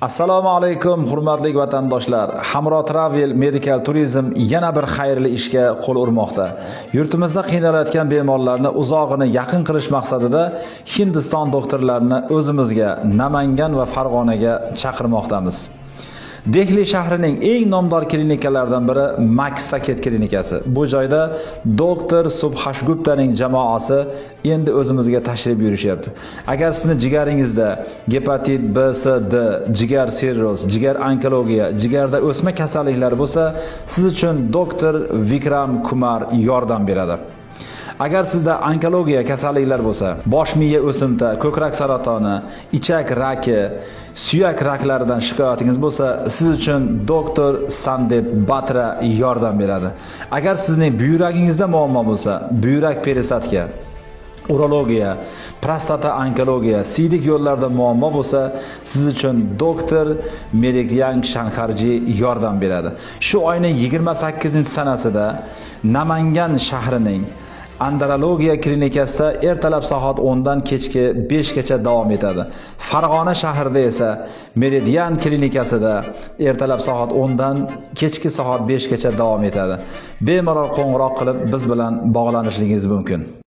Assalomu alaykum hurmatli vatandoshlar. Hamro Travel Medical Turizm yana bir xayrli ishga qo'l urmoqda. Yurtimizda qiynalayotgan bemorlarni uzog'ini yaqin qilish maqsadida Hindiston doktorlarini o'zimizga Namangan va Farg'onaga chaqirmoqdamiz. Dehli shahrining eng nomdor klinikalaridan biri Max Saket klinikasi. Bu joyda doktor Subhash Guptaning jamoasi endi o'zimizga tashrif buyurishyapti. Agar sizni jigaringizda gepatit B, C, D, jigar sirroz, jigar onkologiya, jigarda o'sma kasalliklari bo'lsa, siz uchun doktor Vikram Kumar yordam beradi. Agar sizda onkologiya kasalliklar bo'lsa, bosh miya o'simta, ko'krak saratoni, ichak raki, suyak raklaridan shikoyatingiz bo'lsa, siz uchun doktor Sandep Batra yordam beradi. Agar sizning buyragingizda muammo bo'lsa, buyrak perisatka, urologiya, prostata onkologiya, siydik yo'llarida muammo bo'lsa, siz uchun doktor Merikyang Shankarji yordam beradi. Shu oyning 28-sanasida Namangan shahrining Andrologiya klinikasida ertalab soat 10 dan kechki 5 gacha davom etadi. Farg'ona shahrida esa Meridian klinikasida ertalab soat 10 dan kechki soat 5 gacha davom etadi. Bemalol qo'ng'iroq qilib biz bilan bog'lanishingiz mumkin.